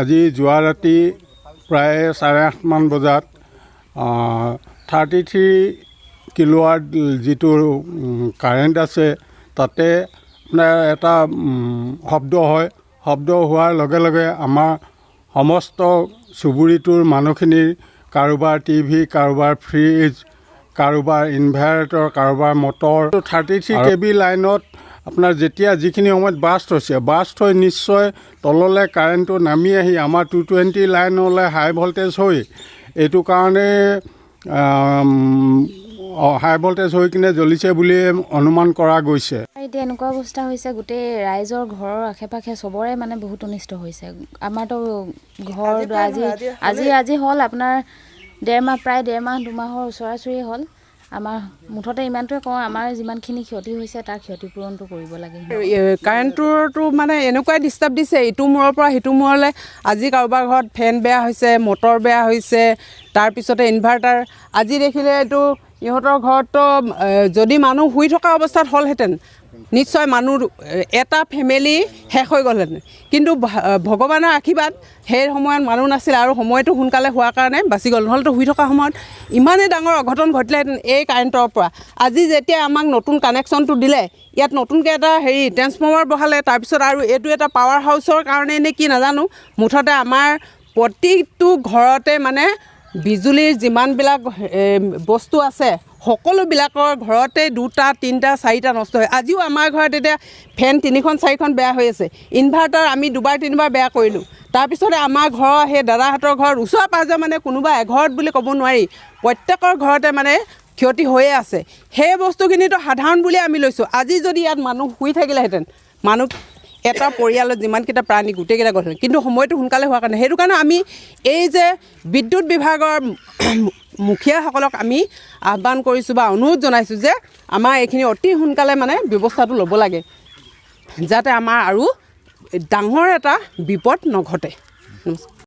আজি যোৱা ৰাতি প্ৰায় 8:30মান বজাত 33 কিলোৱাট যিটো কাৰেণ্ট আছে, তাতে আপোনাৰ এটা শব্দ হয়। শব্দ হোৱাৰ লগে লগে আমাৰ সমস্ত চুবুৰীটোৰ মানুহখিনিৰ কাৰোবাৰ টিভি, কাৰোবাৰ ফ্ৰিজ, কাৰোবাৰ ইনভাৰ্টাৰ, কাৰোবাৰ মটৰ, 33 কেভি লাইনত আপোনাৰ যেতিয়া যিখিনি সময়ত বাষ্ট হৈছে, বাষ্ট হৈ নিশ্চয় তললৈ কাৰেণ্টটো নামি আহি আমাৰ 220 লাইনলৈ হাই ভল্টেজ হৈ, এইটো কাৰণে হাই ভল্টেজ হৈ কিনে জ্বলিছে বুলিয়ে অনুমান কৰা গৈছে। এতিয়া এনেকুৱা অৱস্থা হৈছে, গোটেই ৰাইজৰ ঘৰৰ আশে পাশে চবৰে মানে বহুত অনিষ্ট হৈছে। আমাৰতো ঘৰ আজি হ'ল আপোনাৰ ডেৰ মাহ, প্ৰায় ডেৰ মাহ 2 মাহৰ ওচৰা ওচৰি হ'ল। আমাৰ মুঠতে ইমানটোৱে কওঁ, আমাৰ যিমানখিনি ক্ষতি হৈছে তাৰ ক্ষতিপূৰণটো কৰিব লাগে। কাৰেণ্টটোৰতো মানে এনেকুৱাই ডিষ্টাৰ্ব দিছে, ইটো মূৰৰ পৰা সিটো মূৰলৈ। আজি কাৰোবাৰ ঘৰত ফেন বেয়া হৈছে, মটৰ বেয়া হৈছে, তাৰপিছতে ইনভাৰ্টাৰ। আজি দেখিলে এইটো ইহঁতৰ ঘৰততো যদি মানুহ শুই থকা অৱস্থাত হ'লহেঁতেন, নিশ্চয় মানুহ এটা ফেমিলি শেষ হৈ গ'লহেঁতেন। কিন্তু ভগৱানৰ আশীৰ্বাদ, সেই সময়ত মানুহ নাছিলে আৰু সময়টো সোনকালে হোৱাৰ কাৰণে বাচি গ'ল। নহ'লেতো শুই থকা সময়ত ইমানেই ডাঙৰ অঘটন ঘটিলেহেঁতেন এই কাৰেণ্টৰ পৰা। আজি যেতিয়া আমাক নতুন কানেকশ্যনটো দিলে, ইয়াত নতুনকৈ এটা হেৰি ট্ৰেন্সফৰ্মাৰ বহালে, তাৰপিছত আৰু এইটো এটা পাৱাৰ হাউচৰ কাৰণে নে কি নাজানো, মুঠতে আমাৰ প্ৰতিটো ঘৰতে মানে বিজুলীৰ যিমানবিলাক বস্তু আছে, সকলোবিলাকৰ ঘৰতে দুটা, তিনিটা, চাৰিটা নষ্ট হয়। আজিও আমাৰ ঘৰত এতিয়া ফেন তিনিখন চাৰিখন বেয়া হৈ আছে। ইনভাৰ্টাৰ আমি দুবাৰ তিনিবাৰ বেয়া কৰিলোঁ। তাৰপিছতে আমাৰ ঘৰৰ সেই দাদাহঁতৰ ঘৰত, ওচৰে পাঁজৰে মানে কোনোবা এঘৰত বুলি ক'ব নোৱাৰি, প্ৰত্যেকৰ ঘৰতে মানে ক্ষতি হৈয়ে আছে। সেই বস্তুখিনিতো সাধাৰণ বুলিয়ে আমি লৈছোঁ। আজি যদি ইয়াত মানুহ শুই থাকিলেহেঁতেন, মানুহ এটা পৰিয়ালত যিমানকেইটা প্ৰাণী গোটেইকেইটা গ'লহেঁতেন। কিন্তু সময়টো সোনকালে হোৱাৰ কাৰণে, সেইটো কাৰণে আমি এই যে বিদ্যুৎ বিভাগৰ মুখীয়াসকলক আমি আহ্বান কৰিছোঁ বা অনুৰোধ জনাইছোঁ যে আমাৰ এইখিনি অতি সোনকালে মানে ব্যৱস্থাটো ল'ব লাগে, যাতে আমাৰ আৰু ডাঙৰ এটা বিপদ নঘটে। নমস্কাৰ।